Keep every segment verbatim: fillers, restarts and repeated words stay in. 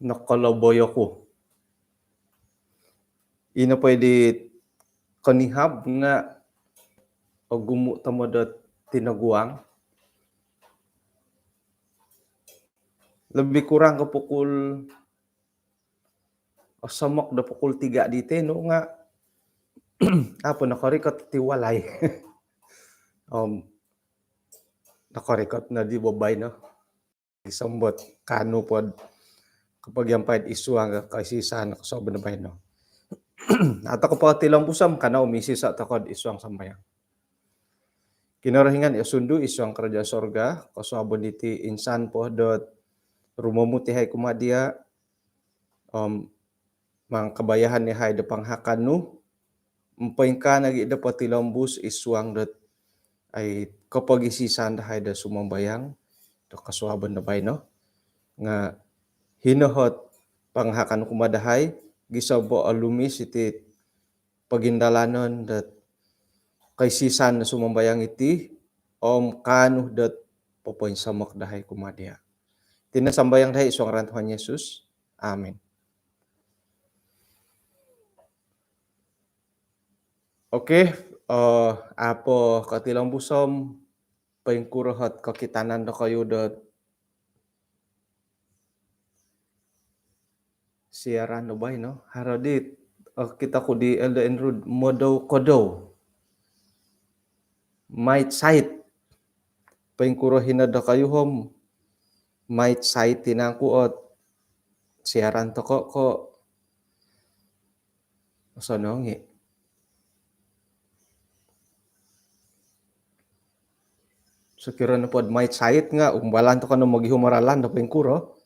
nokoloboi oku. Ino po di konihab nga ogumu tomod do tinoguang. Lebih kurang ko pukul, osomok do pukul tiga di tenu nga apo nokorikot ti walai. Om nokorikot no di baino. Gisom dot kaanu pod kopogiampai id suang koisisaan kosuabon do baino. Atau kopotilombuson kanou misisa tokou id suang sambayang. Kinorohingan i osundu id suang kerajaan sorga, kosuabon diti insan po dot rumomut yahai kumaa dia, om mangkabayahan yahai do pangahakan nu, om poingkaa nogi do potilombus id suang dot ai kopogisisaan dahai do sumambayang do kosuabon do baino. Nga hino ot pangahakan kumaa dahai, gisom po olumis iti pogindalanon dot koisisaan do sumambayang iti, om kaanu dot popoinsomok dahai kumaa dia. Iti no sambayang dahai id suang ngaran Tuhan Yesus. Amin. Okey, eh, apo kotilombuson, poingkuro ot kokitanan dokoyu dot siaran do baino? Haro di, eh, okito ku di Elder Andrew, modou-kodou. Mait sait. Poingkuro hino dokoyu om mait sait tinangku ot siaran tokou ko osonong i. Sokiro nopo do mait sait nga umbalan tokou no mogihum o ralan do poingkuro.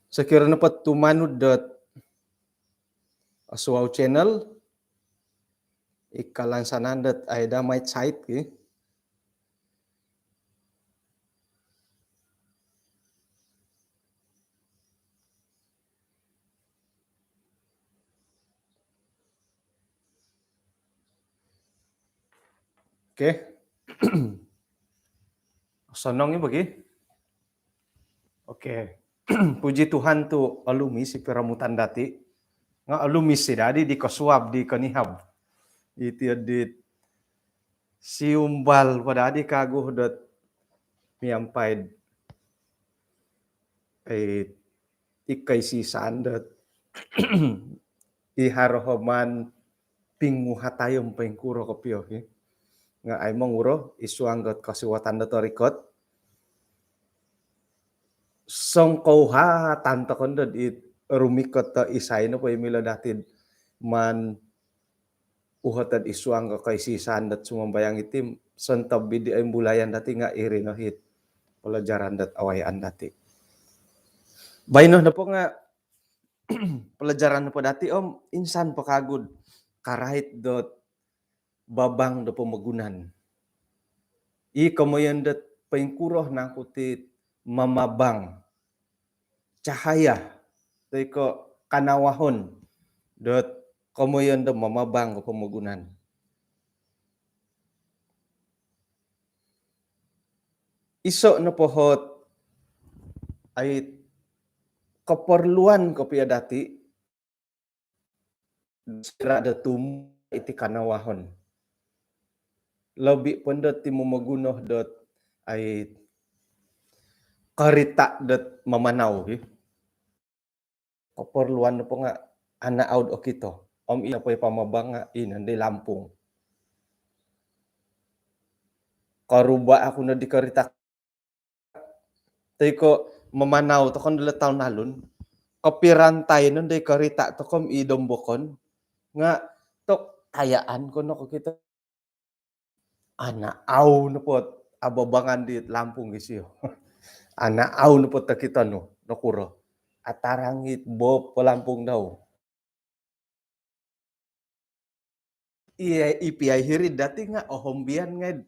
Sokiro nopo do tumanud dot Osuau Channel, i kalansanan dot ai do mait sait ki. Okey. Osonong i bagi. Okey. Puji Tuhan tu olumis i piromutan dati. Nga olumis i dadi di kosuab di konihab. Iti di siumbal po dadi kagu dot miampai, eh, i koisisaan dot i haro o maan pinguhatai om poingkuro kopio ki. Nga ai monguro id suang dot kosiwatan dot orikot. Songkouhatan tokou no dot i rumikot do isai nopo i milo dati do maan uhot dot id suang koisisaan dot sumambayang iti, sontob i di oimbulayan dati nga iri no it pelajaran dot awayaan dati. Baino nopo nga pelajaran nopo dati om insan po kagu do karait dot babang do pomogunan. I komoyon dot poingkuro nangku ti mamabang cahaya toi ko kanawahon dot komoyon do mamabang do pomogunan. Iso nopo ot ai keperluan kopio dati soira do tumanud iti kanawahon. Lobi po ndo ti momoguno dot ai karita dot mamanau ki. Keperluan nopo nga anau do okito. Om ino po i pamabang nga ino di lampung. Koruba oku no di karita toi ko mamanau tokou no dilo talun-alun. Kopirantai no di karita tokou om id ombokon nga tok ayaan ko no kokito. Anau nopo ot ababangan di lampung isio. Anau nopo ot okito nu, nokuro? Atarang it bob po lampung dau. Iya, ipi ai hiri dati nga ohombian ngai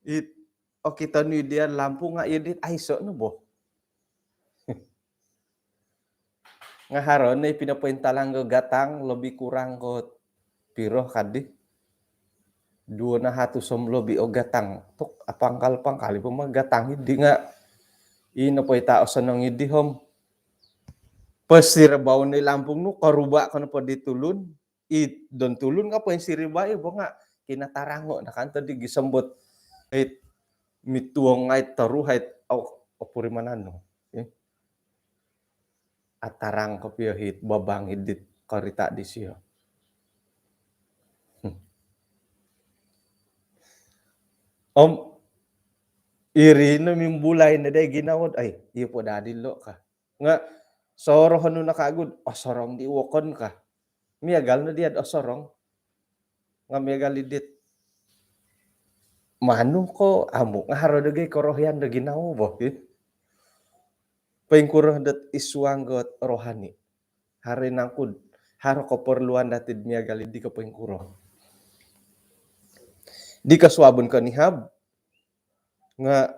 it okito nu dian lampung nga iya dit aiso no bo. Nga haro no i pinopointalang ko gatang lobi kurang ko piro kadi. duo nahatus om lobi o gatang. Tu' apangkal-pangkal i po ma gatang iddi nga' ino po i ta' osonong iddi om. Pesir baun di lampung nu, koruba' ko nopo di tulun, i don tulun nga' poinsiriba' i bo nga' kinatarango' no kanto di gisom dot it mituong ai toruhai au opurimanan nu. Eh. Atarang kopio hit babang idit korita' disio. Hmm. Om iri no mimbulai no dai ginawo, ai, iyo po dadi lo' ka. Nga' sorohon nu no kagu dot osorong di wokon ka. Miagal no diya' dot osorong. Nga' miagal idit manu ko amu' nga' haro do gai korohian do ginawo bo. Poingkuro dot id suang dot rohani. Haro nangku dot haro koporluan dati dot miagal iddi ko poingkuro. Di kosuabon konihab nga'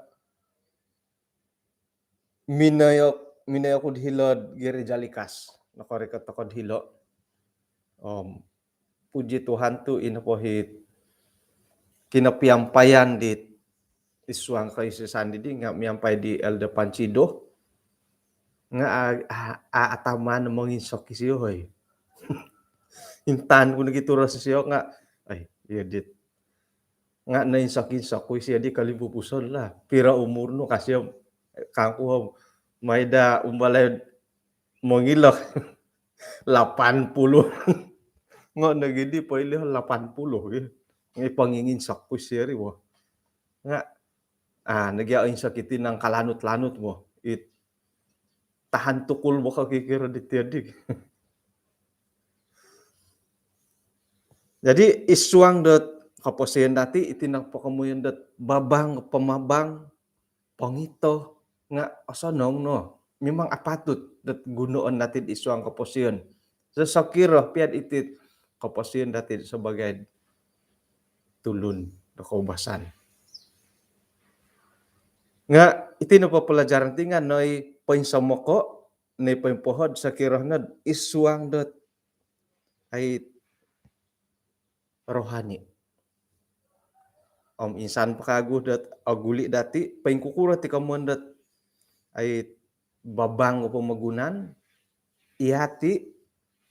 minoyo, minoyo ku dot hilo'd gereja Likas. Nokorikot toko dot hilo'. Om puji Tuhan tu' ino po hit kinopiampaian dit id suang koisisaan didi nga' miampai di Elder Pancido nga' a, a, a, ataman monginsok isio hoi. Intaan ku nogi turos isio nga', ai, iyo dit. Nga' noinsok-insok ku isio di kolimpupuson lah. Piro umur nu ka sio, kangku om. Maid da umbalai mongilo. Lapan puluh. Nga' nogi di poilo lapan puluh gi. Nga' ponginginsok ku isio ri bo. Nga' a, nogi a insok iti nang kalanut-lanut bo. It tahan tukul bo ka kikiro di tiyo di. Jadi id suang dot koposion dati, iti nopo komoyon dot babang, pamabang, pongito nga' osonong no. Memang apatut dot gunoon dati id suang koposion. Sokiro pia iti koposion dati sebagai tulun do koubasan. Nga' iti nopo pelajaran ti nga' noi poinsomoko', noi poimpohod sokiro nod id suang dot ai rohani. Om insan po kagu dot oguli' dati, poingkukuro ti komoyon dot ai babang o pomogunan, iyati',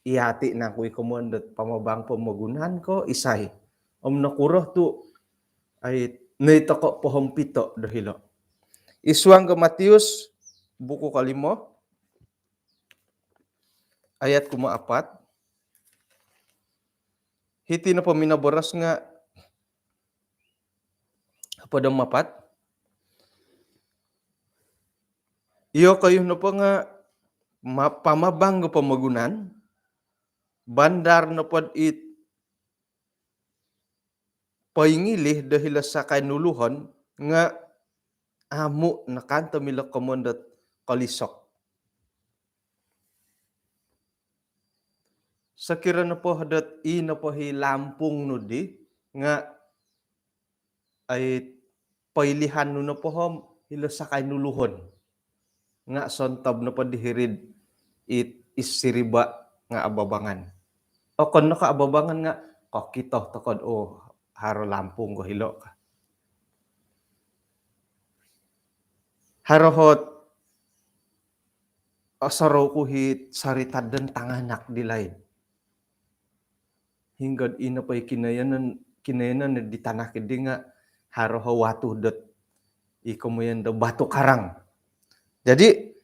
iyati' nangku i komoyon dot pamabang pomogunan ko isai. Om nokuro tu' ai noi toko' pohompito' do hilo'. Id suang ko Matius, buku kolimo, ayat kumaa apat. Hiti nopo minoboros nga' hopod om apat. Iyokoyu nopo nga' ma-, pamabang do pomogunan, bandar nopo dit poingilih do hilo sakai nuluhon nga' amu' nakanto milo komoyon dot kolisok. Sokiro nopo dot i nopo hi lampung nu di nga' ai poilihan nu nopo om hilo sakai nuluhon. Nga' sontob nopo di hiri'd it id siriba' nga' ababangan. Okon no ko' ababangan nga' kokito toko' dot, oh, haro lampung ko hilo' ka. Haro hot osorou ku hit sarita' dot tanganak di laid. Hinggo'd ino po i kinoiyonon, kinoiyonon di tanak iddi nga' haro ho watu dot i komoyon do batu karang. Jadi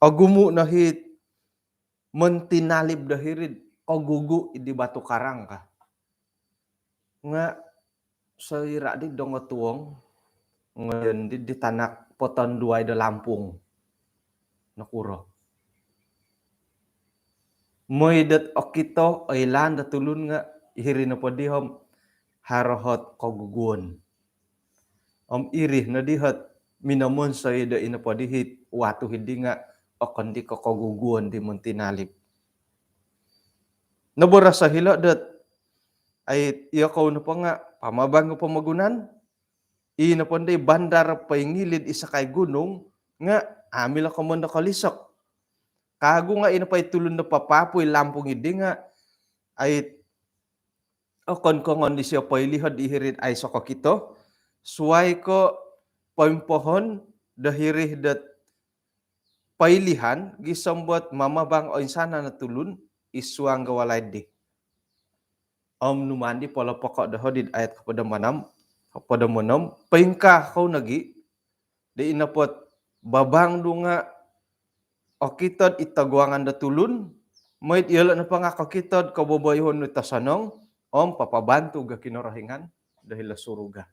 ogumu' no hit montinalib do hiri'd kogugu' iddi batu karang ka. Nga' soira' di dongotuong, ngoyon di, di tanak potonduai do lampung. Nokuro. Moi dot okito, oilaan do tulun nga' hiri nopo di om haro hot koguguon. Om iri no di hot minomonsoi do ino po di hit watu hiddi nga' okon di ko' koguguon di montinalib. Noboros o hilo' dot ai iyokou nopo nga' pamabang o pomogunan, i nopo ndai bandar poingilid id sakai gunung nga' amu' milo komoyon do kolisok. Kagu nga' ino po i tulun do papaapu' i lampung iddi nga' ai okon ko ngon disio poilihon di hiri'd aiso kokito, suai ko poimpohon do hiri dot poilihan gisom dot mamabang oinsanan o tulun id suang do walai di. Om numaan di polopoko doho di ayat hopod om onom, hopod om onom, poingkaa kou nogi di i nopo ot babang nu nga okito id toguangan do tulun, mooi do yolo nopo nga kokito do koboboyuhon nu tosonong, om papabantug o Kinorohingan do hilo suruga.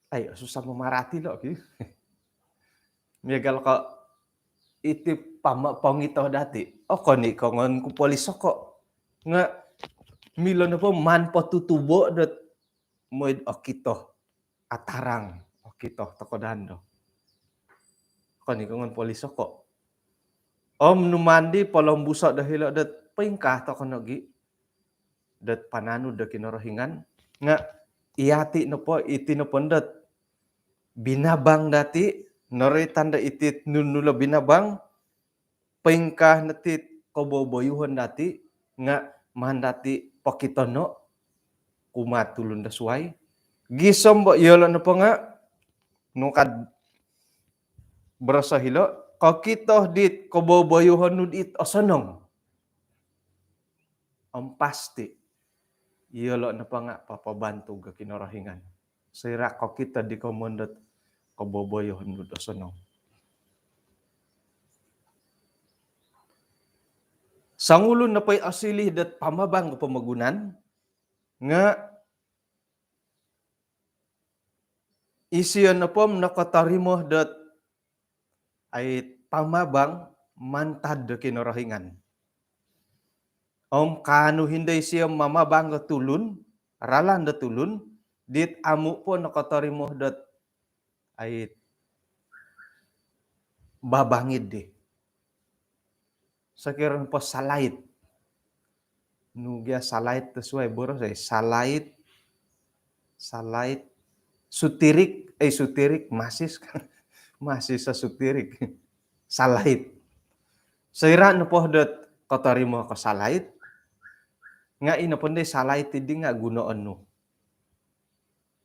Ai, susah mamarati lo ki. Miagal ko iti pama-, pongito dati. Okon i ko ngon ku polisoko. Nga milo nopo maan potutubo dot mooi do okito. Atarang, okito tokou dando. Okon i ko ngon polisoko. Om numaan di polombuso do hilo dot poingkaa tokou nogi dot pananud do Kinorohingan, nga iyati nopo, iti nopo dot binabang dati, noroitan do iti nunu lo binabang, poingkaa no iti koboboyuhon dati, nga maan dati pokitono kumaa tulun do suai. Gisom bo yolo nopo nga, nung ka do boroso hilo, kokito dit koboboyuhon nu dit osonong. Om pasti, yolo nopo nga papabantug o Kinorohingan. Soira kokito di komoyon dot koboboyuhon nu dot osonong. Songulun nopo i osiliu dot pamabang do pomogunan, nga isio nopo om nokotorimo dot ai pamabang mantad do Kinorohingan. Om kaanu hindai isio mamabang do tulun, ralan do tulun, dit amu po nokotorimo dot ai babang di. Sokiro nopo salait. Nu gia salait tu suai boros ai. Salait. Salait. Sutirik. Eh, sutirik. Masis. Masis sutirik. Salait. Soira nopo dot kotorimo ko salait. Nga i nopo dii salait di nga gunoon nu.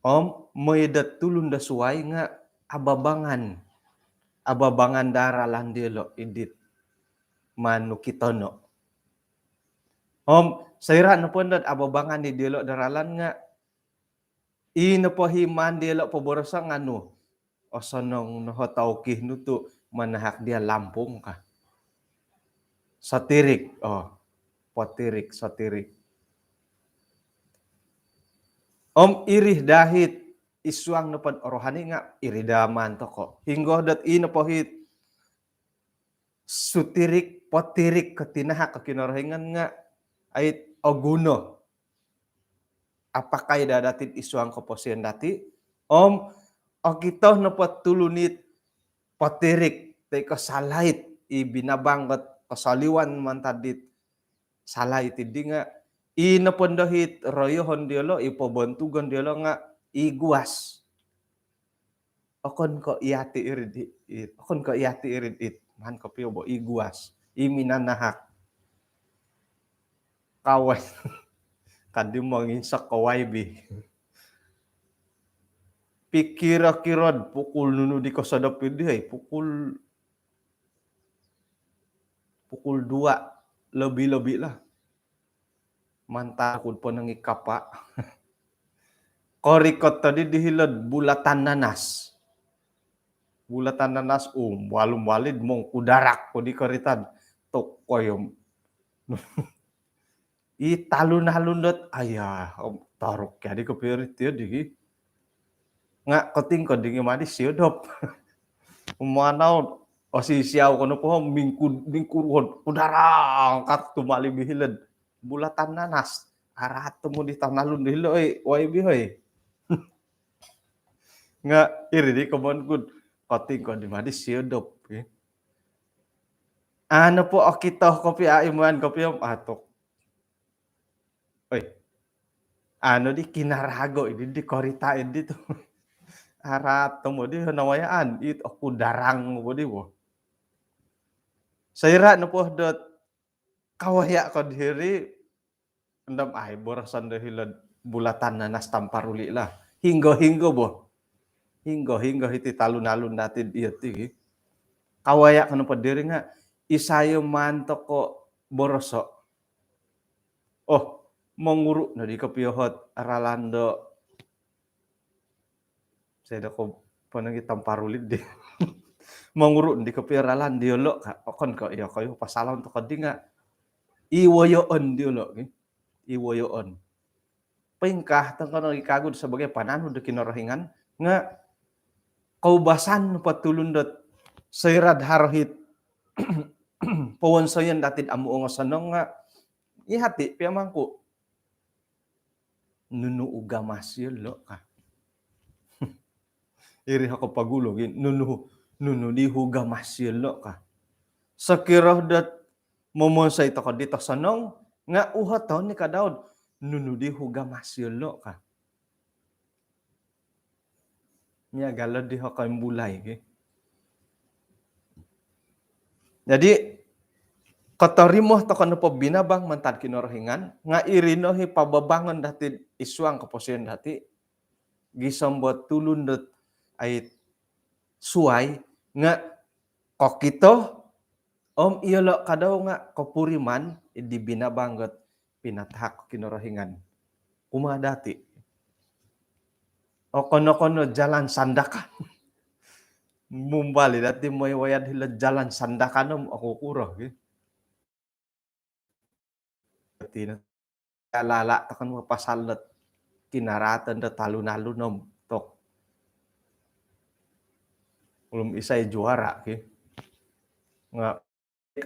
Om mooi do tulun do suai nga ababangan. Ababangan do ralan diolo id dit maan nu kitono. Om soira nopo dot ababangan di diolo do ralan nga i nopo i maan diolo poboroso nga nu, osonong no ho tauki nu tu manahak dia lampung ka. Satirik, oh, potirik, satirik. Om iri dahit id suang nopo do rohani nga iri daa maan tokou. Hinggo dot i nopo it sutirik, potirik ko tinahak o Kinorohingan nga ai oguno. Apakai daa dati id suang koposion dati, om okito nopo tulun it potirik, toi ko salait, i binabang dot kosoliwan mantad dit salait di nga, i nopo dii it royohon diolo, i pobontugon diolo nga i guas. Okon ko iyati iri dit, okon ko iyati iri dit, maan kopio bo i guas, i minanahak. Kawan. Kadi monginsok ko Y B. Pikiro-kiro pukul nunu di kosodop di, hai, pukul, pukul dua lebih-lebih lah. Mantad ku ponong i kapa. Korikot tadi di hilo do bulatan nanas. Bulatan nanas, um, walum-walid mongkudarak ko di korita. Tokoi om. I talun-alun dot, ayah, om, toruk ya di kopio ri tio di. Nga kotingkod di ngi madi siodop. Manau, osisiau kono po, mingku-, mingkuruhon, kudarang, kat tumali di hilo do bulatan nanas. Araat tomod di talun-alun di hilo, oi, Y B, oi. Nga iri di komoyon ku do, kotingkod di madi siodop, ya. Anu po okito kopio, a, imuan kopio, atuk. Oi. Anu di kinarago di, di korita di tu. Araat tomod di nawayaan, it okudarang po di bo. Soira nopo dot Kawaya' ko diri, endam ai boroson do hilo'd bulatan nanas Tamparuli lah. Hinggo-hinggo bo. Hinggo-hinggo hiti talun-alun dati'd iyo ti. Kawaya' ko nopo diri nga' isai o maan toko' boroso'. Oh, monguru' nodi kopio hot ralan do, isai do ko' ponong i Tamparuli di. Monguru' nodi kopio ralan diyolo' ka. Okon ko' iyokoyu pasalon toko' di nga' i woyoon diyolo' ki. I woyoon. Poingkaa toko' no i kagu do sabagai pananud do Kinorohingan nga' koubasan po tulun dot soira'd haro hit powonsoyon dati'd amu' ongosonong nga' i hati' pia mangku', nunu ugamas yolo' ka. Iri hoko' pogulu gi, nunu, nunu di ugamas yolo' ka. Sokiro dot momonsoi toko' dit osonong nga' uhoton ni ka Daud, nunu di ugamas yolo' ka. Miagal di hoko' imbulai ki. Jadi, kotorimo toko' nopo binabang mantad Kinorohingan, nga' iri no hi pababangon dati'd isuang koposion dati', gisom bo tulun dot ai suwai nga' kokito, om iyolo' ka Daud nga' kopuriman di binabang got pinatahak Kinorohingan kumaa dati'. Okon-okon no jalan Sandakan. Mumbal i dati' moi waya'd hilo'd jalan Sandakan om okukuro ki. Tina lala' toko' no pasal dot kinaraaton dot talun-alun om tok. Ulun isai juara ki. Nga'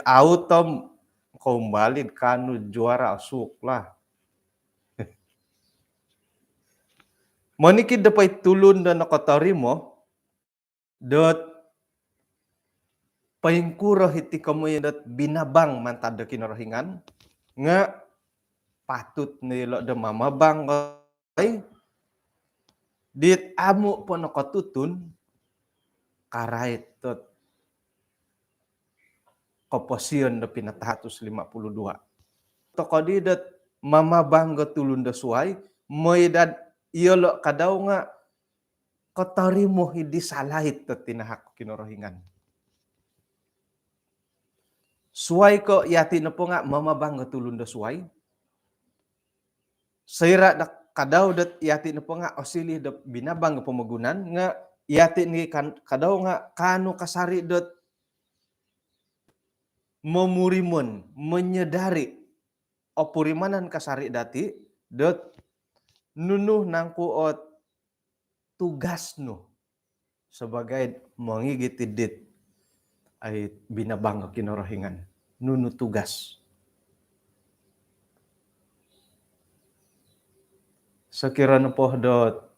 au tom koumbali'd kaanu juara, suuk lah. Monikid do poi tulun do nokotorimo dot poingkuro hiti komoyon dot binabang mantad do Kinorohingan, nga' patut no ilo' do mamabang oi dit amu' po nokotutun karait dot koposion do pinatahak, seratus lima puluh dua. Toko' di dot mamabang got tulun do suwai, moi dot iyolo' ka Daud nga' kotorimo hi di salait dot tinahak Kinorohingan. Suwai ko' iyati' nopo nga' mamabang got tulun do suwai. Soira' do ka Daud dot iyati' nopo nga' osilih do binabang got pomogunan, nga' iyati' ni kan ka Daud nga' kaanu kasari' dot momurimon, menyedari, opurimanan kasari' dati' dot nunu nangku ot tugas nu sabagai mongigit id dit ai binabang Kinorohingan. Nunu tugas? Sokiro nopo dot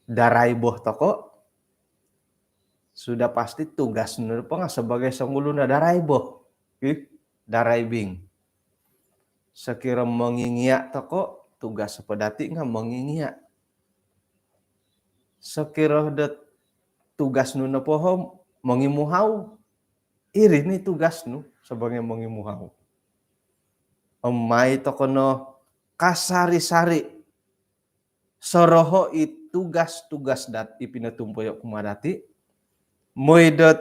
daraibo toko', sudah pasti tugas nu nopo nga' sabagai songulun daraibo, ih, driving. Sokiro mongingia' toko', tugas po dati' nga' mongingia'. Sokiro dot tugas nu nopo om mongimuhau, iri ni tugas nu sabagai mongimuhau. Om mai toko' no kasari-sari soroho' i tugas-tugas dot i pinotumboyo' kumaa dati', moi dot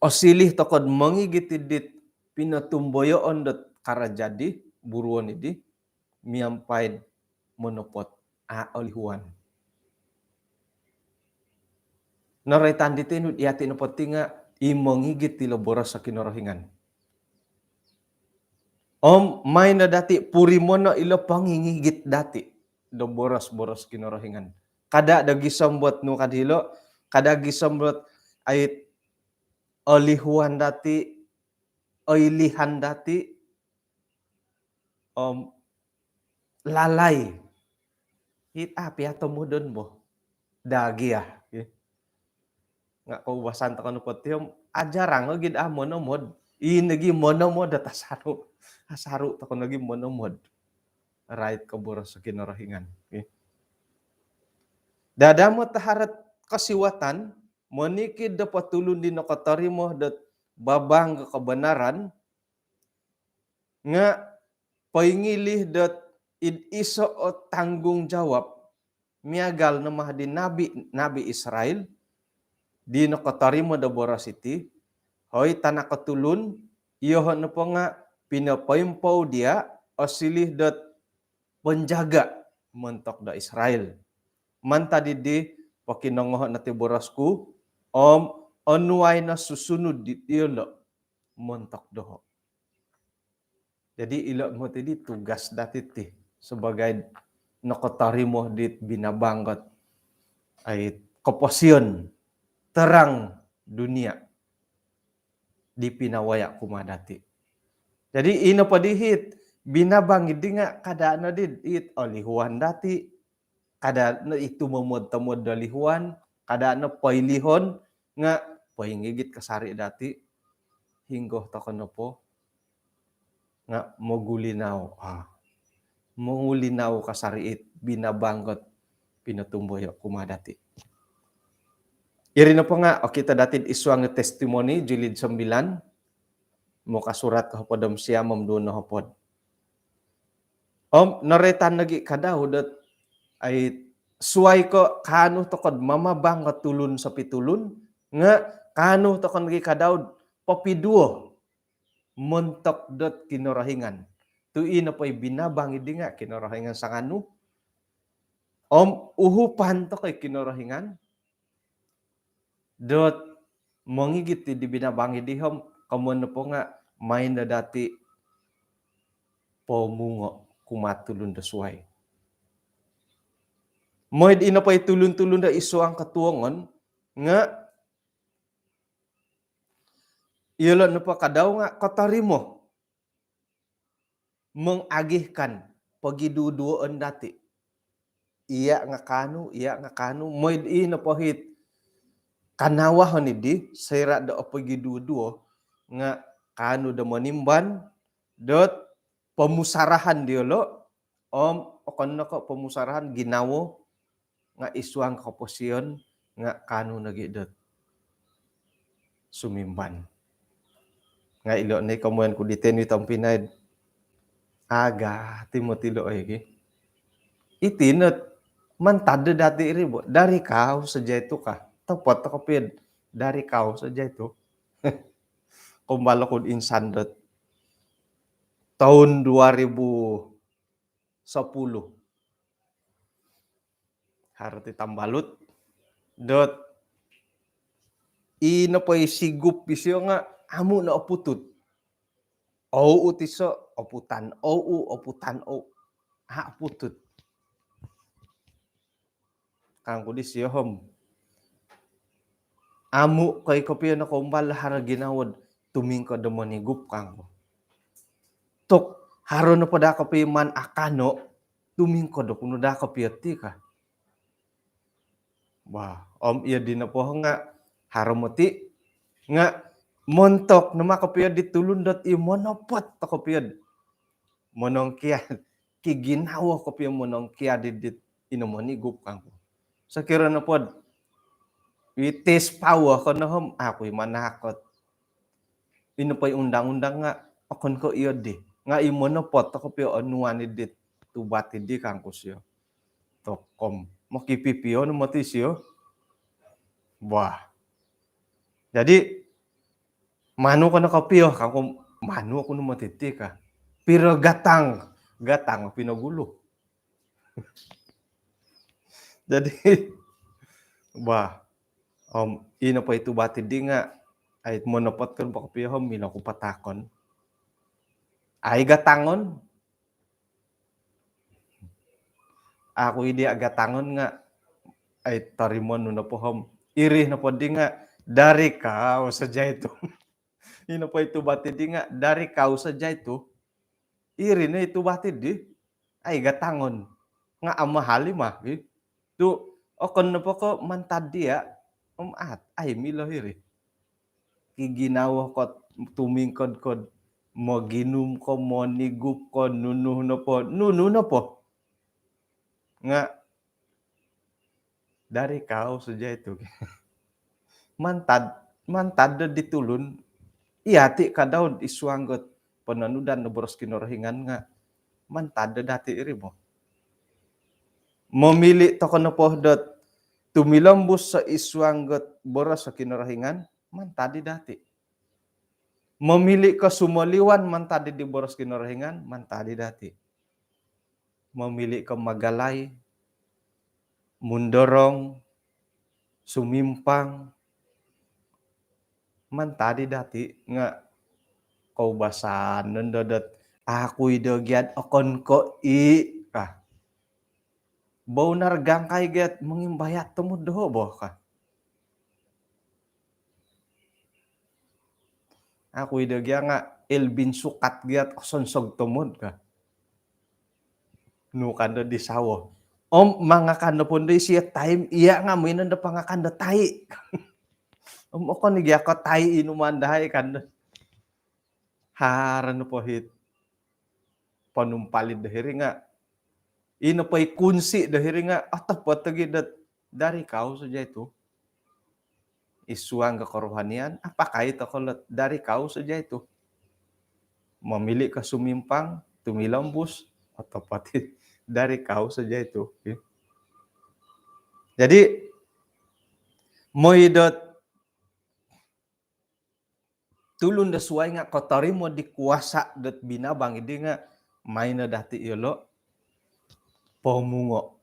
osilih toko'd mongigit id dit pinotumboyoon dot karaja' di buruon iddi miampai'd monopot, a' olihuan. Noroitan diti nu, iyati' nopo ti nga' i mongigit ilo boros o Kinorohingan. Om mai no dati' purimono' ilo pongingigit dati' do boros-boros Kinorohingan. Kada' do gisom dot nu kad hilo', kada' gisom dot ai olihuan dati', oilihan dati', om lalai. It a' pia tomodon bo. Daa gia, ih. Nga' koubasan toko' nopo ti om ajarang ogi'd a' monomod. I nogi' monomod dot asaru'. Asaru' toko' nogi' monomod. Rait ko boros o Kinorohingan, ih. Dadamot haro ot kosiwatan, monikid do po tulun di nokotorimo dot babang ko kobonaran, nga poingilih dot id iso o tanggungjawab miagal no ma di nabi, nabi Israel di nokotorimo do boros iti, hoi tanak o tulun, iyoho nopo nga pinopoimpou dia o silih dot penjaga montok do Israel. Mantad di pokinongoho no ti boros ku, om onuai no susunud di iyolo montok doho. Jadi ilo moti di tugas dati ti sebagai nokotorimo di binabang dot ai koposion terang dunia di pinawaya kumaa dati. Jadi ino po di hit binabang idi nga kada no di it olihuan dati, kada no itu momod-tomod olihuan, kada no poilihon nga poingigit kasari dati, hinggo toko nopo nga mogulinau. Ah, mogulinau kasari it binabang dot pinotumboyo kumaa dati. Iri nopo nga okito dati id suang Testimoni jilid sembilan, muka surat kohopod om siam om duo nohopod. Om noroitan nogi ka Daud dot ai suai ko kaanu toko do mamabang ko tulun sopitulun, nga kaanu toko nogi ka Daud popiduo montok dot Kinorohingan. Tu ino po i binabang idi nga Kinorohingan sanganu. Om uhupan toko i Kinorohingan dot mongigit di binabang idi om komoyon nopo nga main do dati pomungo kumaa tulun do suai. Moid ino po i tulun-tulun do id suang kotuongon nga iyolo nopo ka Daud nga kotorimo mengagihkan pogiduo-duoon dati. Iya nga kaanu, iya nga kaanu, moid i nopo hit kanawahon idi soira do opogiduo-duo nga kaanu do monimban dot pomusarahan diolo, om okon no ko pomusarahan ginawo nga id suang koposion nga kaanu nogi dot sumimban. Nga ilo no i komoyon ku di tenu tompinai, aga ti moti ilo oi ki. Iti no mantad do dati iri bo, dari kau saja itu ka. Topot toko pia dari kau saja itu. Kombal oku insan dot tahun dua ribu sepuluh. Haro ti tambalut dot ino po i sigup isio nga amu no oputut. Ou utiso oputan, ou oputan, ou a oputut. Kangku disio om, amu koi kopio no kombal haro ginawo do tumingkod do monigup kangku. Tok haro nopo daa kopio maan akano, tumingkod oku no daa kopio ti ka. Wah, om iyo di nopo nga haro moti nga montok no ma kopio di tulun dot i monopot toko kopio do monongkiad, kiginawo kopio monongkiad di dit ino monigup kangku. Sokiro nopo do itis power ko no om, aku i manakot. Ino po i undang-undang nga okon ko iyo di. Nga i monopot toko kopio onuan i dit tubat idi kangku sio. Tokom. Mokipipio no moti sio. Wah. Jadi manu ko no kopio kangku, manu oku no moti ti ka. Piro gatang, gatang pinogulu. Jadi, bah, om ino po i tubat idi nga, ai monopot ko po kopio om milo ku patakon. Ai gatangon. Aku idi agatangon nga, ai torimo nu nopo om. Iri nopo di nga dari kau saja itu. Ino po i tubat idi nga dari kau saja itu. Iri no i tubat idi. Ai gatangon. Nga amahal i mah, i. Tu okon nopo ko mantad dia, om at, ai milo iri. Kiginawo ko tumingkod ko moginum ko monigup ko nunu nopo, nunu nopo. Nga dari kau saja itu. Mantad, mantad do di tulun, iya ti ka Daud id suang dot pononudan do boros Kinorohingan nga mantad do dati iri bo. Momili toko nopo dot tumilombus so isuang got boros so Kinorohingan, mantad di dati. Momili ko sumoliwan mantad di boros Kinorohingan, mantad di dati. Momili ko magalai, mundorong, sumimpang, mantad di dati nga koubasanan do dot, aku i do giat okon ko i, ah. Bau nargangkai giat mongimbayat tomod doho bo ka. Aku i do gia nga Elvin Sukat giat osonsog tomod ka. Nu kan do di sawo. Om mangakan do pun do isi time iya nga minon do pangakan do tai. Om okon i gia ko tai inuman dahai kan do. Haro nopo hiti ponumpalid do hiri nga, ino po i kunsi do hiri nga, otopot lagi dot dari kau saja itu. Isuang ga kerohanian, apakai tokolot dari kau saja itu. Momili ko sumimpang, tumilombus, otopot i dari kau saja itu. Jadi, moi dot tulun do suai nga kotorimo di kuasa dot binabang idi nga maino dati iyolo pomungo,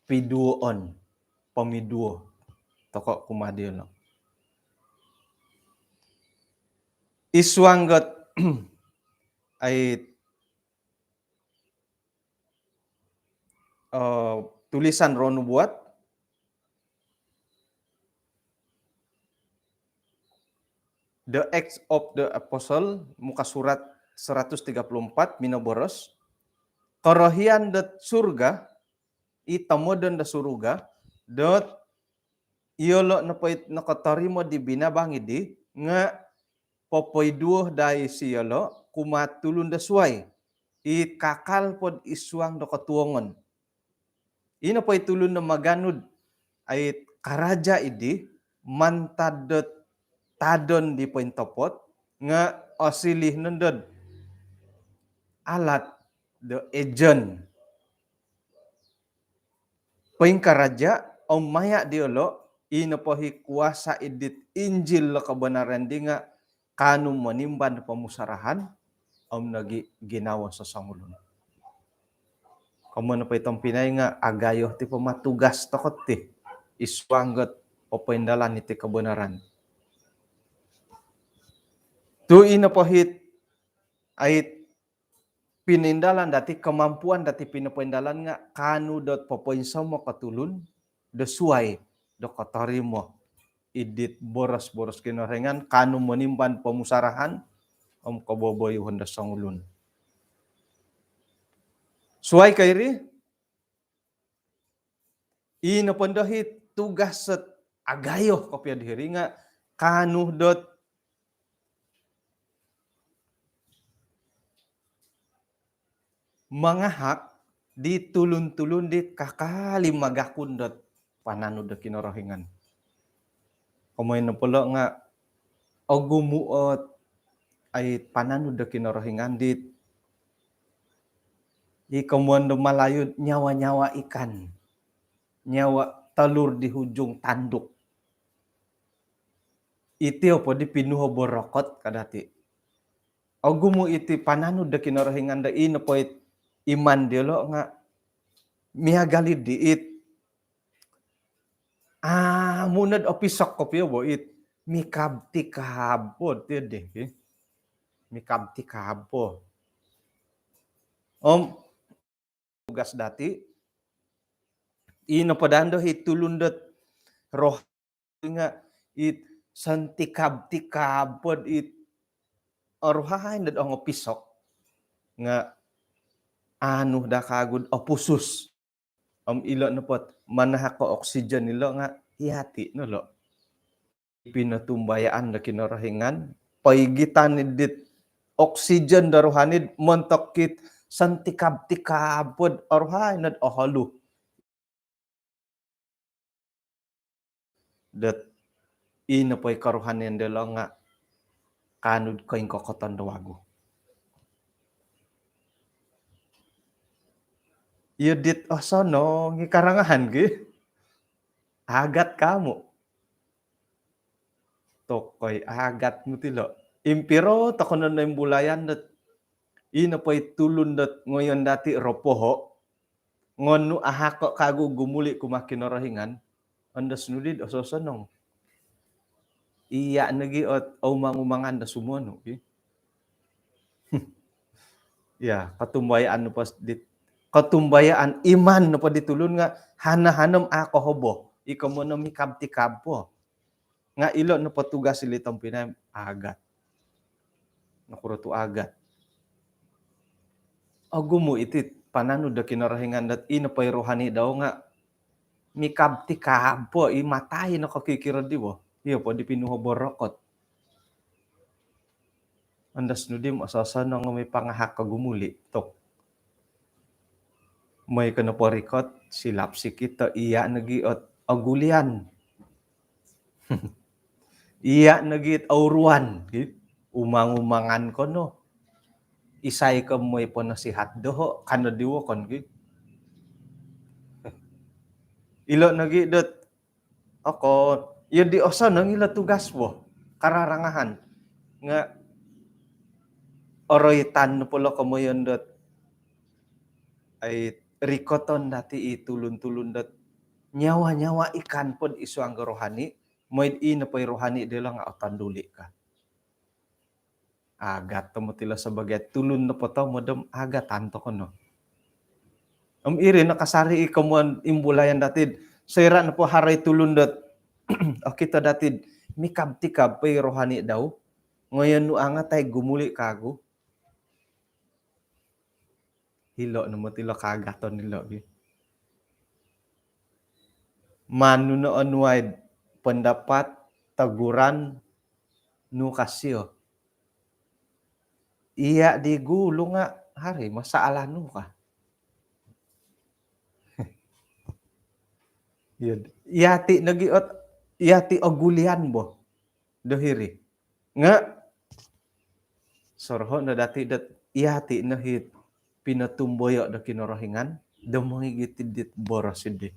piduoon, pomiduo toko kumaa diolo. Isuang got ai eh, tulisan Roh Nubuat, The Acts of the Apostle, muka surat seratus tiga puluh empat, minoboros, korohian dot surga, i tomodon do surga, dot iyolo nopo it nokotorimo di binabang idi, nga popoiduo dai siyolo kumaa tulun do suai, i kakal pod isuang do kotuongon. Ino po i tulun do maganud ai karaja idi mantad dot tadon di pointopot nga osiliu nondo dot alat do ejen. Poingkaraja om maya diolo, ino po i kuasa id dit Injil do kebenaran di nga kaanu monimban pomusarahan om nogi ginawo sosongulun. Komoyon nopo i tompinai nga agayo ti poma tugas toko ti isuang got popoindalan iti kebenaran. Tu ino po it ai pinoindalan dati, kemampuan dati pinopoindalan nga kaanu dot popoinsomo ko tulun do suai do kotorimo id dit boros-boros Kinorohingan, kaanu monimban pomusarahan om koboboyuhon do songulun. Suai ko iri, ino po ndo it tugas dot agayo kopio diri nga kaanu dot mangahak di tulun-tulun dit kakal i magakun dot pananud do Kinorohingan. Komoyon nopo ilo nga ogumu ot ai pananud do Kinorohingan dit i komoyon do Malayu nyawa-nyawa ikan, nyawa telur di hujung tanduk. Iti opo di pinuho borokot ka dati. Ogumu iti pananud do Kinorohingan do ino po it iman diolo nga miagal i di it amu nod opisok kopio bo it mikab-tikab po ti di. Mikab-tikab po. Om tugas dati, ino po daa ndo it tulun dot roh nga it sontikab-tikab pod it oruhai nod ongopisok nga anu daa kagu do opusus. Om ilo nopo it manahak ko oksigen ilo nga hiti no lo. Pinotumbayaan do Kinorohingan poigitan id dit oksigen do rohani montok it sontikab-tikab pod oruhai nod oholu. Dot ino po i koruhanian diolo nga kaanu do koingkokoton do wagu. Iyo dit osonong i karangahan ki. Agat kamu. Tokoi agat mutilo. Impiro tokonon no imbulayan dot ino poi tulun dot ngoyon dati ropoho. Ngonu ahako kagu gumuli kumaa Kinorohingan. Andas nudid ososonong. Iya nogi ot oumang-umangan do sumonu ki. Ya, kotumbayaan nopo di, kotumbayaan iman nopo di tulun nga hana-hanom ako hobo. Iko mono mikab-tikab po. Nga ilo nopo tugas ili tompinai agat. Nokuro tu agat? Ogumu iti pananu do Kinorohingan dot ino poi rohani dau nga mikab-tikab po i matai no kokikiro di bo. Iyo po di pinuho borokot. Andas nudi mo sosonong mi pangahak ko gumuli tok. Moi kono porikot silap sikit to iya nogi ot ogulian. Iya nogi ot auruan ki. Umang-umangan kono. Isai ko moi ponasihat doho kano diwakon ki. Ilo nogi dot Okon, iyo di osonong ilo tugas bo. Kararangahan. Nga oroitan nopo lo komoyon dot ai rikoton dati i tulun-tulun dot nyawa-nyawa ikan pod isuang ke rohani, moid i nopo i rohani dilo nga otonduli ka. Agat tomod ilo sabagai tulun nopo tomod om agatan tokou no. Om iri no kasari i komoyon imbulayan dati. Soira nopo haro i tulun dot okito dati mikab-tikab po i rohani dau. Ngoyon nu angatai gumuli kagu. Ilo nomod ilo kaagaton ilo gi. Manu no onuai pendapat, teguran nu ka sio. Iya di gulu nga hari masalah nu ka. Iya, iya ti nogi ot, iya ti ogulian bo. Do hiri. Nga soroho no dati dot iya ti no hit pinotumboyo do Kinorohingan do mongigit dit boros di.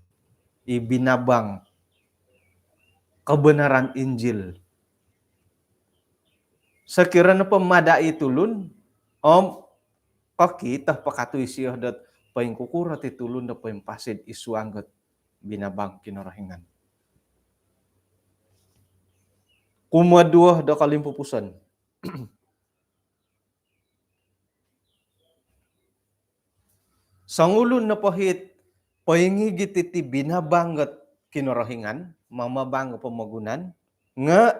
I binabang kebenaran Injil. Sekiranya pemadai tulun om kokito pakatui sio dot poingkukuro ti tulun do poimpasid isuang dot binabang Kinorohingan. Kumoduo do kolimpupuson. Songulun nopo hit poingigit iti binabang dot Kinorohingan, mamabang pomogunan, nga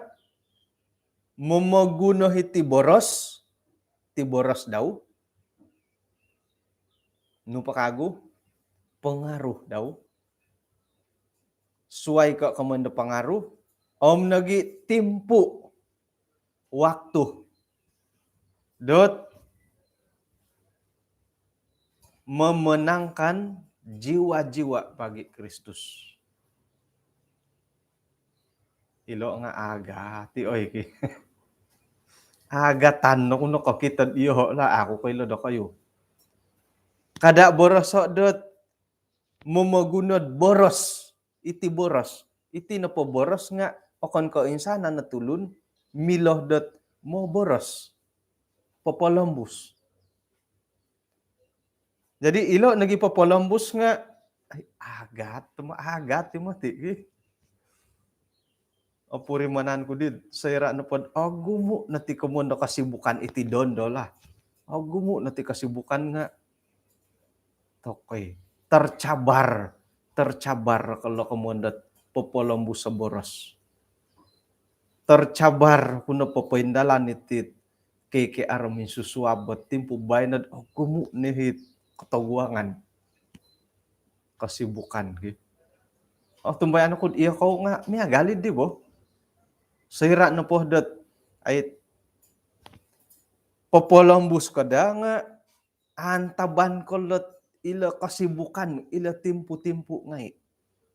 momoguno hiti boros, ti boros dau. Nu po kagu, pengaruh dau. Suai ko komoyon do pengaruh, om nogi timpu, waktu dot memenangkan jiwa-jiwa bagi Kristus. Ilo nga agati oi ki. Agatan no kuno kokito dio lah aku ko ilo dokoyu. Kada boroso dot momoguno boros, iti boros. Iti nopo boros nga okon ko insanan no tulun milo dot moboros. Popolombus. Jadi ilo nogi popolombus nga ai, agat, tuma agat ti mati ki. Opurimanan ku di soira nopod ogumu noti komoyon do kesibukan iti dondo lah. Ogumu noti kesibukan nga tokoi tercabar, tercabar kalau komoyon dot popolombus boros. Tercabar kuno popoindalan iti K K R minsusuab bo timpu baino dot ogumu nihit kotoguangan. Kesibukan ki. Oh, tumbayaan ku iyo kou nga miagal di bo. Soira nopo dot ai popolombus ko da nga antaban ko lot ilo kesibukan, ilo timpu-timpu ngai.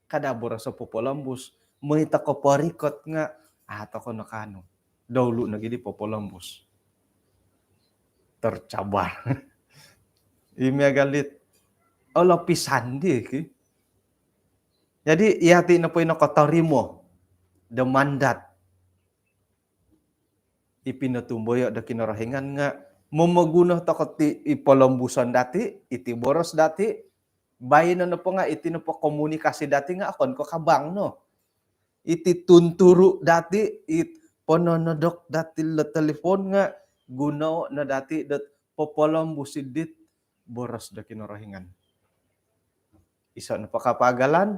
Kada boroso popolombus, moi toko porikot nga, ah, toko no kanu. Dulu nogi di popolombus. Tercabar. I miagal dit Olopisan di ki. Jadi iyati nopo i nokotorimo do mandat i pinotumboyo do Kinorohingan nga momoguno toko ti i polombuson dati, iti boros dati, baino nopo nga iti nopo komunikasi dati nga okon ko kabang no. Iti tunturu dati, it pononodok dati lo telefon nga guno no dati dot popolombus dit boros do Kinorohingan. Iso nopo kapagalan,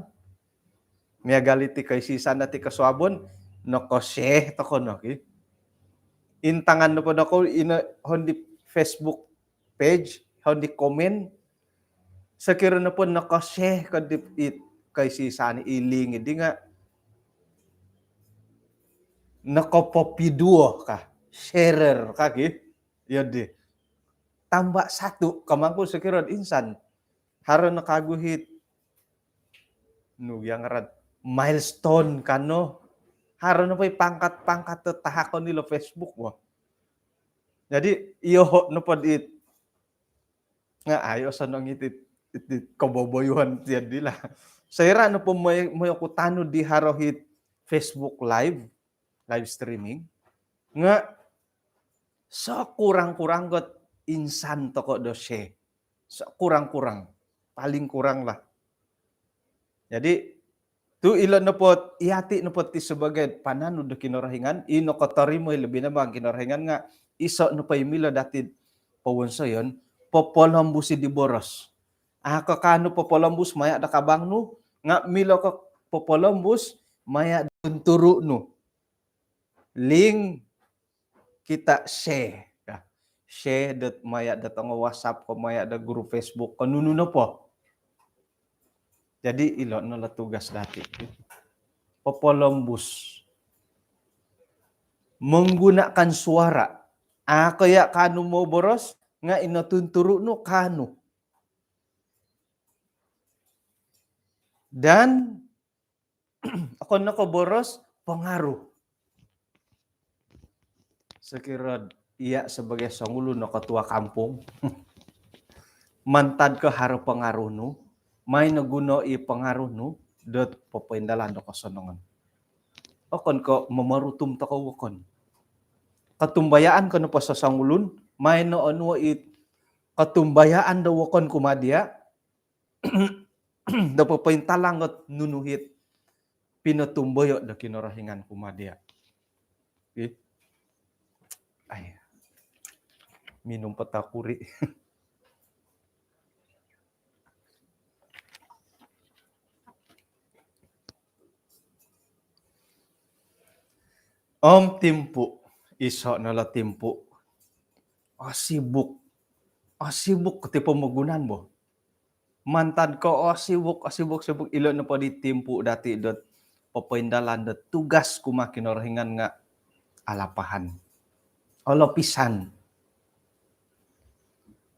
miagal iti koisisan dati kosuabon, nokoseh toko no ki. Intangan nopo doko ino hondi Facebook page, hondi komen, sokiro nopo nokoseh ko di it koisisan i link di nga nokopopiduo ka, sharer ka ki. Iyo di. Tambah satu kamangku sokiro insan. Haro no kagu hit nu yang rat milestone kano. Haro no pai pangkat-pangkat tetahakon ilo Facebook wo. Jadi iyo ho nopo dit nga ayo sonong iti iti koboboyuhan tiad dila. Soira nopo moyo kutanu di haro hit Facebook live, live streaming nga sekurang-kurang got insan toko do share. Sekurang-kurang, paling kurang lah. Jadi tu ilo nopo iyati nopo ti sebagai pananu do Kinorohingan, i nokotorimo i lobi nabang Kinorohingan nga iso nopo i milo dati powonsoyon, popolombusi di boros. Ako kanu popolombus maya do kabang nu, nga milo ko popolombus maya do tunturu nu. Link kita share. Share dot maya dot ongo WhatsApp ko maya dot group Facebook ko nunu nopo. Jadi ilo no lo tugas dati. Popolombus. Menggunakan suara. Ako ya kanu mau boros nga ino tunturu nu kanu. Dan okon no ko boros pengaruh. Sokiro iya sebagai songulun no ketua kampung, mantad ko haro pengaruh nu, mai no guno i pengaruh nu dot popoindalan do kosonongon. Okon ko momorutum toko wokon. Kotumbayaan ko nopo sosongulun, mai no onuo i kotumbayaan do wokon kumaa dia, do popointalang ot nunu hit pinotumboyo do Kinorohingan kumaa dia. Ih. Ai. Minum petakuri. Om timpu, iso no lo timpu. Osibuk. Osibuk koti pomogunan bo. Mantad ko osibuk, osibuk, sibuk ilo nopo di timpu dati dot popoindalan dot tugas kumaa Kinorohingan nga alapahan. Olopisan.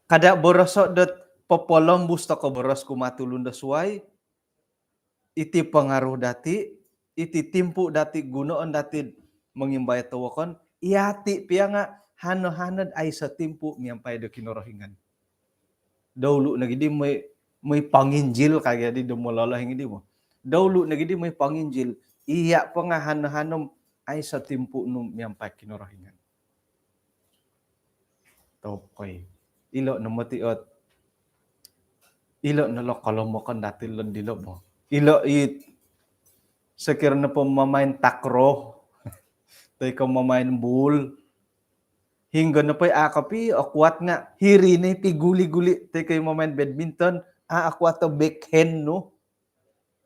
Kada boroso dot popolombus toko boros kumaa tulun do suai, iti pengaruh dati, iti timpu dati gunoon dati mongimbayat do wokon, iyati pia nga hano-hano aiso timpu miampai do Kinorohingan. Doulu nogi di moi, moi panginjil kagi adi do mololohing di mo. Doulu nogi di moi panginjil, iya po nga hano-hano aiso timpu nu miampai Kinorohingan. Tokoi. Ilo no moti ot. Ilo no lo kolomokon dati lo dilo bo. Ilo it. Sokiro nopo mamain takraw. Toi ko mamain bul. Hinggo nopo i a kopi okuat nga hiri ni piguli-guli. Toi ko mamain badminton a okuat o backhand nu.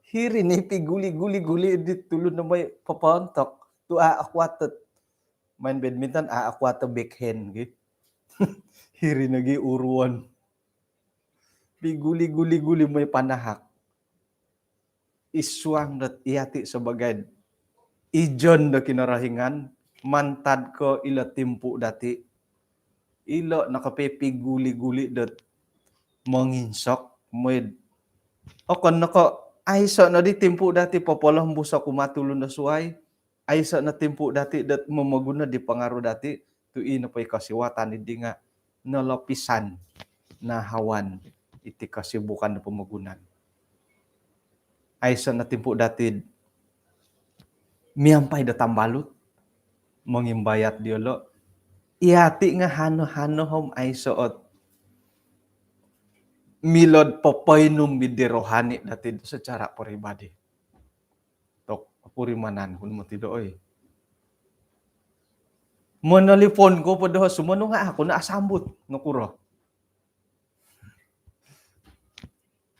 Hiri ni piguli-guli-guli di tulun no moi popontok. Tu a okuat o main badminton a okuat o backhand gi. Hiri nogi uruon. Piguli-guli-guli moi panahak. Isuang dot iyati sebagai ijon do Kinorohingan mantad ko ilo timpu dati. Ilo nokopi piguli-guli dot monginsok moi. Okon noko aiso no di timpu dati popolombus kumaa tulun do suai. Aiso no timpu dati dot momoguno di pengaruh dati tu i nopo i kosiwatan di nga nolopisan nahawan. iti kesibukan do pomogunan. Aiso no timpu dati miampai do tambalut, mongimbayat diolo. Iyati nga hano-hano om aiso ot milo do popoinum id di rohani dati secara peribadi. Tok, opurimanan ku no moti do, oi. Monolipon ko po doho sumonu nga au ku no asambut, nokuro.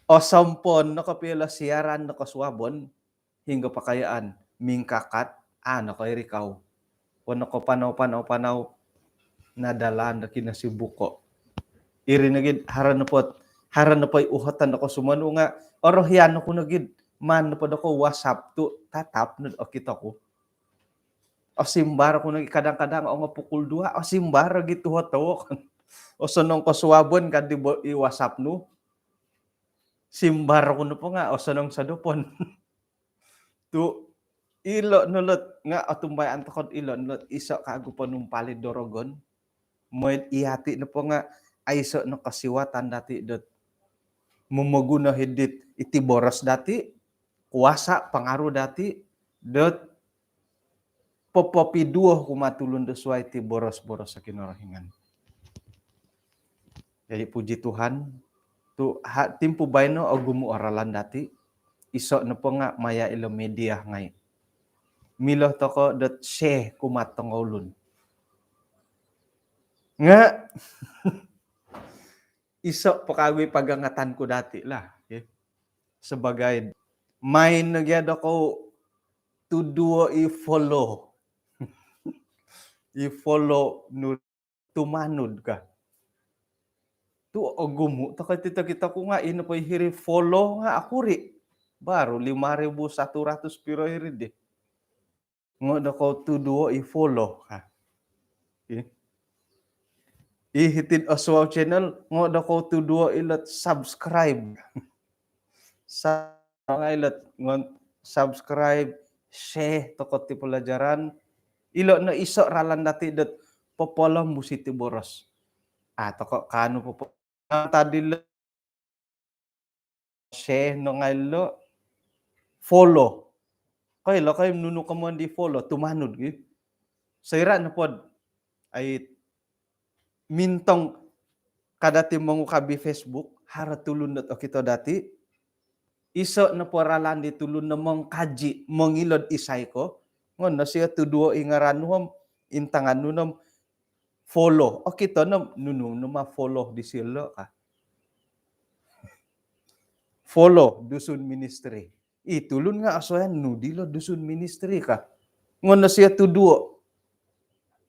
Osompon no kopio ilo siaran do kosuabon, hinggo pakayaan, mingkakat, a nokoirikau. Pono ko panau, panau, panau, nadalaan do kinosibuko. Iri nogi do haro nopo, haro nopo i uhoton do kosumonu nga, orohian oku nogi do, maan nopo do ko WhatsApp tu, tatap no do okito ku. Osimbar oku nogi kadang-kadang ongo pukul dua, osimbar nogi tu hoto. Osonong kosuabon ka di bo-, i WhatsApp nu. Simbar oku nopo nga, osonong sodopon. Tu ilo no lot nga otumbayaan toko do ilo no lot iso kagu ponumpalid do rogon. Mooi do iyati nopo nga aiso no kosiwatan dati dot momoguno hiri'd iti boros dati, kuasa, pengaruh dati dot popopiduo kumaa tulun do suai ti boros-boros Kinorohingan. Jadi puji Tuhan, tu ha, timpu baino ogumu o ralan dati, iso nopo nga maya ilo media ngai. Milo toko dot share kumaa tongoulun. Nga iso po kagu i pagangatan ku dati lah, ya. Sebagai main nogi do kou tuduo i follow. I follow nu tumanud ka. Tu ogumu toko iti tokito ku nga ino po i hiri follow nga akuri. Baru lima ribu satu ratus piro hiri di. Ngo do kou tuduo i follow ka. I, i hiti'd Oswald Channel, ngo do kou tuduo ilo dot subscribe. Sa-, ngai ilo dot ngon subscribe, share toko ti pelajaran. Ilo no iso ralan dati dot popolombus iti boros. A toko kaanu popo-, tadi lo share no ngai lo follow. Koilo koi nunu komoyon di follow, tumanud gi. Soira nopo do ai mintong ka dati mongukab i Facebook, haro tulun dot okito dati. Iso nopo ralan di tulun no mongkaji, mongilo do isai ko. Ngon no sio tuduo i ngaran nu om intangan nu no om follow. Okito no om nunu no ma follow disilo ka. Follow Dusun Ministry. I tulun nga asoyan nu dilo Dusun Ministry ka. Ngon no sio tuduo.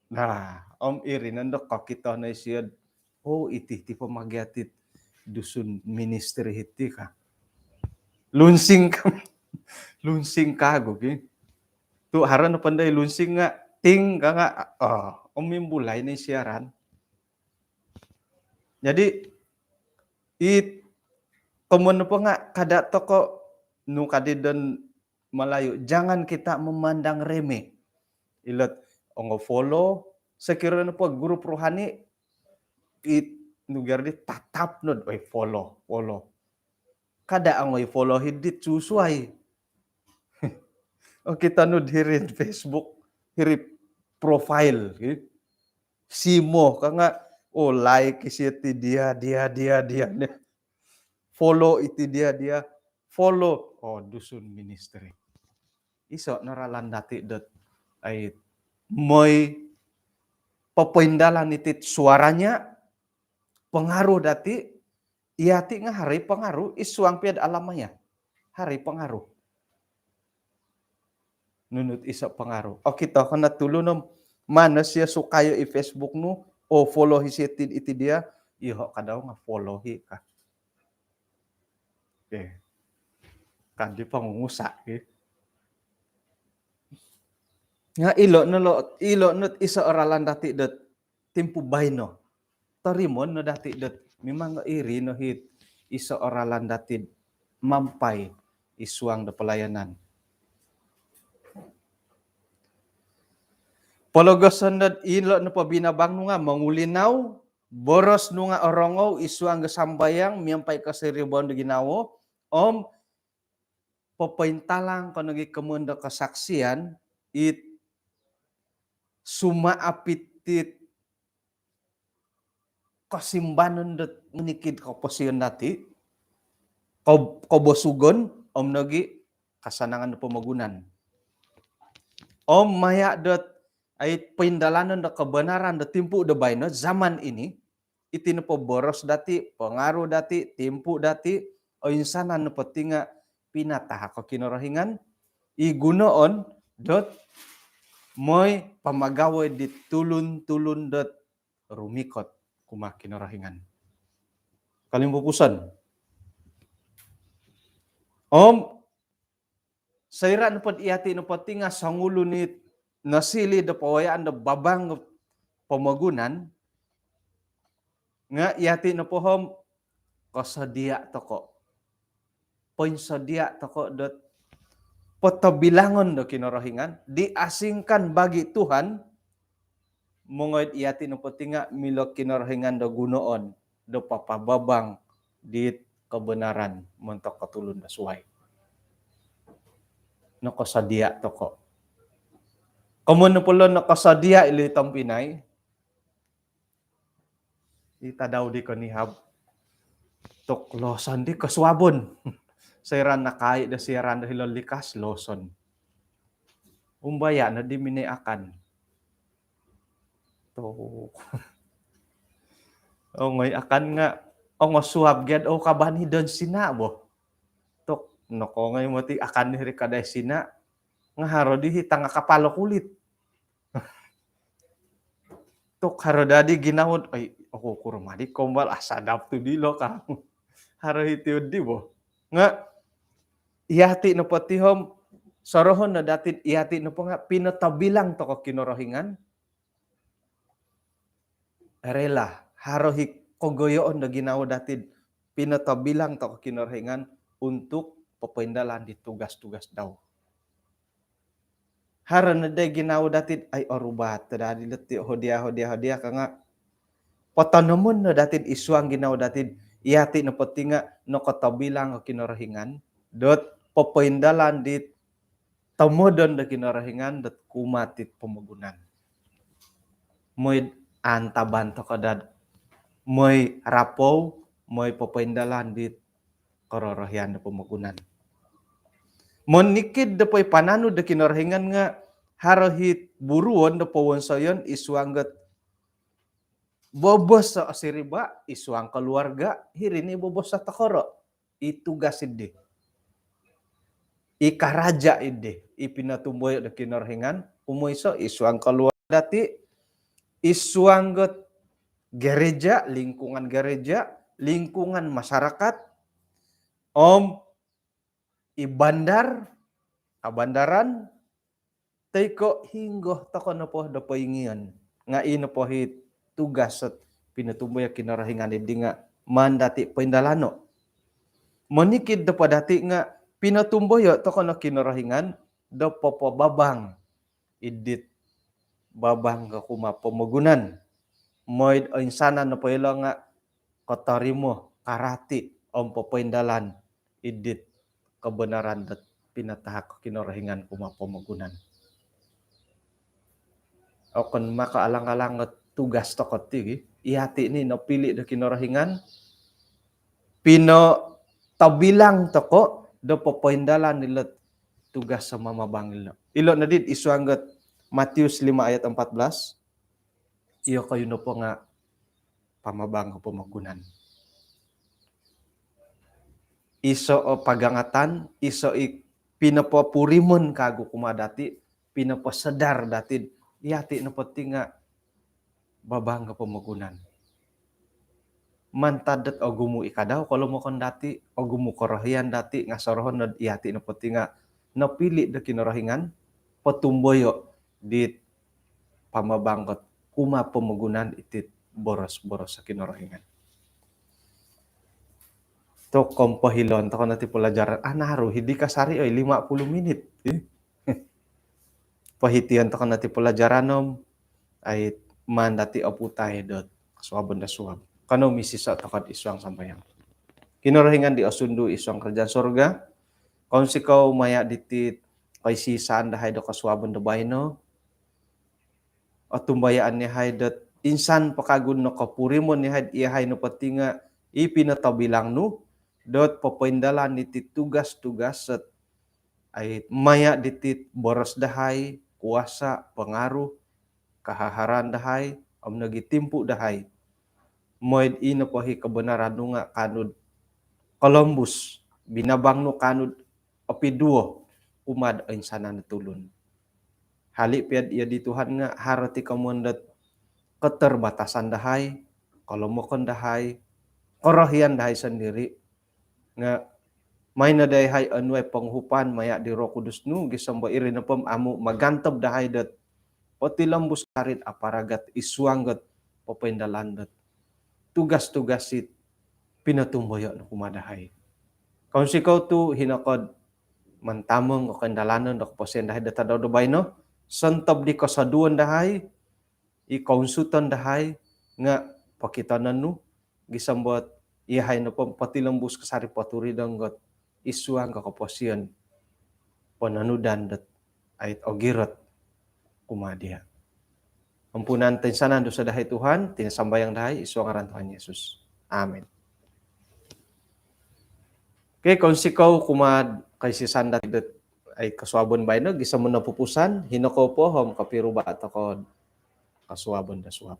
Nah, om iri nondo kokito no isio do, oh, iti ti po magiat it Dusun Ministry hiti ka. Lunsing ka. Lunsing kagu ki. Tu haro no pandai lunsing nga ting ka nga, oh, om mimbulai no i siaran. Jadi it komoyon nopo nga kada toko nu kadi don Melayu, jangan kita memandang remeh. Ilo dot ongo follow, sekiranya nopo grup rohani, it nuger di tatap no do, oi, follow, follow. Kada ongo i follow hiri dit susuai. Oh, kita nu hiri Facebook, hiri profile, gitu. Simo ka nga, oh, like isio ti dia, dia, dia, dia. Follow iti dia, dia. Follow, oh, Dusun Ministry. Iso no ralan dati dot ai mooi popoindalan iti suaranya, pengaruh dati, iyati nga haro i pengaruh, id suang pia do alam maya. Haro i pengaruh. Nunu it iso pengaruh. Okito ko no tulun om, maan no sio sukayo i Facebook nu, oh, follow isio ti, iti dia, iyoho kada nga follow i ka. Okey. Kadi pangungusa, okey. Nga ilo no lo, ilo no iso ralan dati dot timpu baino. Torimoon no dati dot memang iri no it iso ralan dati mampai id suang do pelayanan. Pologoson dot ilo nopo binabang nu nga mongulinau, boros nu nga orongou id suang do sambayang miampai kosiribaan do ginawo, om popointalang ko nogi komoyon do kasaksian it sumaap it kosimbanon dot monikid koposion dati, ko-, kobosugon, om nogi kasanangan do pomogunan. Om maya dot ai poindalanon do kabanaran do timpu do baino, zaman ini, iti nopo boros dati, pangaruh dati, timpu dati, oinsanan nopo ti nga pinatahak o Kinorohingan i gunoon dot moi pamagawoi di tulun-tulun dot rumikot kumaa Kinorohingan. Kolimpupuson. Om soira nopo dot iati nopo ti nga songulun it nosiliu do pawayaan do babang pomogunan, nga iati nopo om kosodia toko. Poinsodia toko dot potobilangon do Kinorohingan, diasingkan bagi Tuhan, mongoi do iati nopo ti nga milo Kinorohingan do gunoon do papababang dit kabanaran montok ko tulun do suai. Nokosodia toko. Komoyon nopo lo nokosodia ilo tompinai, i tadau di konihab, tok loson di kosuabon. Soira nakai do siaran do hilo likas, loson. Umbaya no di minoi akan. Tok. Ongoi akan nga, ongo suab gia do kabani don sina bo. Tok, nokongoi moti akan di ri kadai sina, nga haro di hi tanga kapalo kulit. Tok, haro dadi ginawo, ai, oku kuro madi kombal, ah, sadap tu dilo ka. Haro hiti di bo. Nga, iati nopo ti om, sorohon no dati, iati nopo nga pinotobilang toko Kinorohingan, rela, haro hi kogoyoon do ginawo dati, pinotobilang toko Kinorohingan untuk popoindalan di tugas-tugas dau. Haro no dai ginawo dati, ai, orubat dadi leti hodia, hodia, hodia ka nga potonomon no dati id suang ginawo dati, iati nopo ti nga nokotobilang o Kinorohingan dot popoindalan di tomodon do Kinorohingan dot kumaa dit pomogunan. Moi antaban toko dad, moi rapou, moi popoindalan dit kororohian do pomogunan. Monikid do poipananud do Kinorohingan nga haro hit buruon do powonsoyon id suang dot bobos o siriba, id suang keluarga, hiri ni bobos o tokoro. I tugas idi, i karaja idi, i pinotumboyo do Kinorohingan, kumoiso id suang keluarga dati, id suang dot gereja, lingkungan gereja, lingkungan masyarakat, om i bandar, kabandaran, toi ko hinggo toko nopo do poingion. Nga i nopo hi tugas dot pinotumboyo Kinorohingan idi nga maan dati poindalano. Monikid nopo dati nga pinotumboyo toko no Kinorohingan do popobabang id dit babang ko kumaa pomogunan. Moi do oinsanan nopo ilo nga kotorimo, karati om popoindalan id dit kabanaran dot pinatahak Kinorohingan kumaa pomogunan. Okon maka alang-alang dot tugas toko ti, iati ni nopili do Kinorohingan, pinotobilang toko do popoindalan ilo tugas do mamabang ilo. Ilo nodi id suang dot Matius lima ayat empat belas. Iyokoyu nopo nga pamabang o pomogunan. Iso o pagangatan, iso i pinopopurimon kagu kumaa dati, pinoposedar dati, iati nopo ti nga babang o pomogunan. Mantad dot ogumu i kadau kolomokon dati, ogumu korohian dati, nga sorohon no dot iati nopo ti nga nopili do Kinorohingan potumboyo dit pamabang dot kumaa pomogunan iti boros-boros Kinorohingan. Tokou pohiloon toko no ti pelajaran, anaru hidi kasari, oi, lima puluh minit. Ih. Pohition toko no ti pelajaran om, ai, maan dati oputai dot kosuabon do suab. Kanou misiso' toko' id suang sambayang. Kinorohingan di osundu id suang karajaan sorga, kounsikou maya' diti koisisan dahai do kosuabon do baino, otumbayaan yahai dot insan po kagu nokopurimo yahai, iyahai nopo ti nga' i pinotobilang nu dot popoindalan diti tugas-tugas dot ai maya' diti boros dahai, kuasa, pengaruh, kahaharan dahai om nogi timpu dahai. Moi'd i nopo i kebenaran nu nga' kaanu do kolombus, binabang nu kaanu do opiduo kumaa'd oinsanan o tulun. Hali' piya'd iyo di Tuhan nga' haro ti komoyon dot keterbatasan dahai, kolomokon dahai, korohian dahai sondiri', nga' maan no dahai onuai ponguhupan maya' di Roh Kudus nu, gisom do iri nopo om amu' magantob dahai dot potilombus kasari'd aparagat id suang dot popoindalan dot tugas-tugas it pinotumboyo' nu kumaa dahai. Kounsikou tu' hino ko'd mantamong o koindalanon do koposion dahai do tadau do baino, sontob di kosoduon dahai, i kounsuton dahai nga' pokitonon nu, gisom dot iyahai nopo potilombus kasari poturidong dot id suang do koposion pononudan dot ait ogirot kumaa diya'. Ampunan toinsanan dosa dahai Tuhan, iti no sambayang dahai id suang ngaran Tuhan Yesus. Amin. Okey, kounsikou kumaa'd koisisan dati dot ait kosuabon baino, gisom do nopupusan, hino kou po om kopiruba' toko'd kosuabon do suab.